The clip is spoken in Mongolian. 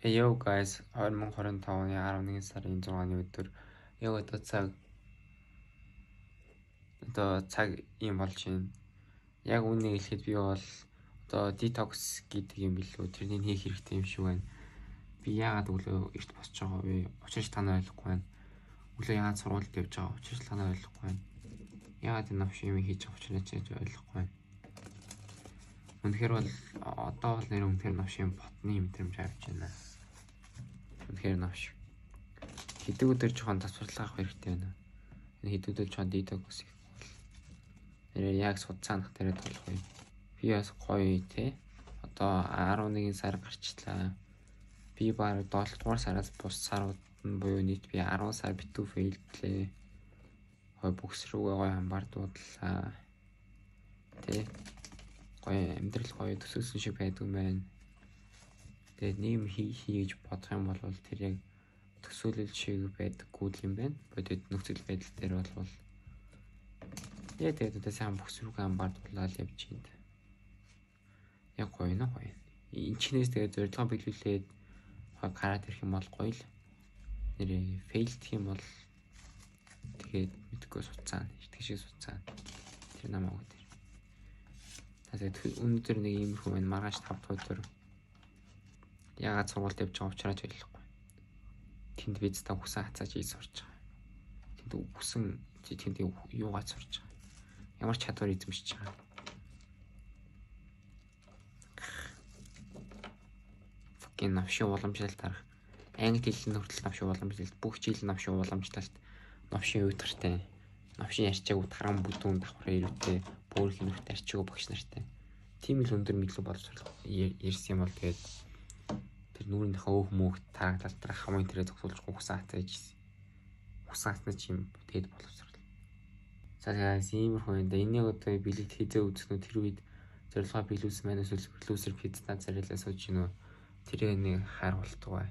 Hey yo guys, 2025 оны 11 сарын 6-ны өдөр, яг одоо цаг ийм болж байна. Яг үүнийг хэлэхэд би бол одоо detox гэдэг юм билүү, тэрнийг хийх хэрэгтэй юм шиг байна. Би яагаад өглөө эрт босч байгаа вэ? Учир танаа ойлгохгүй байна. Өглөө яагаад сургуульд явж байгаа? Учир танаа ойлгохгүй байна. Яагаад энэ новш юм хийж байгаа учраа ч ойлгохгүй байна. Үнэхээр бол одоо бол нэр үнэхээр новшийн ботны мэдрэмж авч байна. Үнэхээр новш. Хэдэг өдөр жоохон тасварлага авах хэрэгтэй байна. Энэ хэдэг өдөр жоохон detox хийх бол нэрээ яг судцаанах дээрээ толох юм. Би бас гоё те. Одоо 11 сар гарчлаа. Би баг 7 дугаар сараас бус сарууд нь буюу нийт би 10 сар битүү fail длээ. Хой бүкс рүүгээ гоё хамбардуудлаа. Тэ. Гоё амьдрал гоё төсөөлсөн шиг байдаг юм байна. Тэгээд нэг юм хий хий гэж бодох юм бол тэр яг төсөөлөл шиг байдаггүй л юм байна. Бодит нөхцөл байдал дээр бол яа, тэгээд одоо сайн бүкс рүүгээ хамбардуулаад явж байна. Яг гоё нэ, гоё. Энчнээс тэгээд зорилгоо биелүүлээд гараад ирэх юм бол гоё л. Нэрээ fail дэх юм бол тэгээд мэдгүй суцаана. Итгэх шиг суцаана. Тэр намайг тэр. Тэгээд өнөөдөр нэг иймэрхүү байна. Маргааш 5 дахь өдөр яагаад сургуульд явж байгаа учраас ойлгохгүй. Тэнд би та хүсэн хацааж хийж сурч байгаа. Тэнд хүсэн тэнд юугаа сурч байгаа. Ямар чадвар эзэмшиж байгаа. Fucking новшин уламжлалт арга. Англи хэлний хүртэл новшин уламжлалт, бүх хичээл новшин уламжлалт, новшин уйдгартай. Новшин ярьчаагүй таран бүдүүн давхар ирүүтэй, бөөрх нүрт арчаагүй багш нартай. Тийм л өндөр мэдлэг боловсрол ярьсан юм бол тэгээд тэр нүүрнийхээ өөх мөөх тараагдал дээр хамын тэрэ зогсуулж хүсэн хатаж хүсэн хатна чи юм тэгээд боловсрол. За, тэгээд иймэрхүү юм да. Энийг одоо бэлэгт хизээ үзэх нь тэр үед зорилгоо биелүүлсэн маань эсвэл loser пиццаа царайлаа сууж гинөө, тэрийг нэг харуултугай.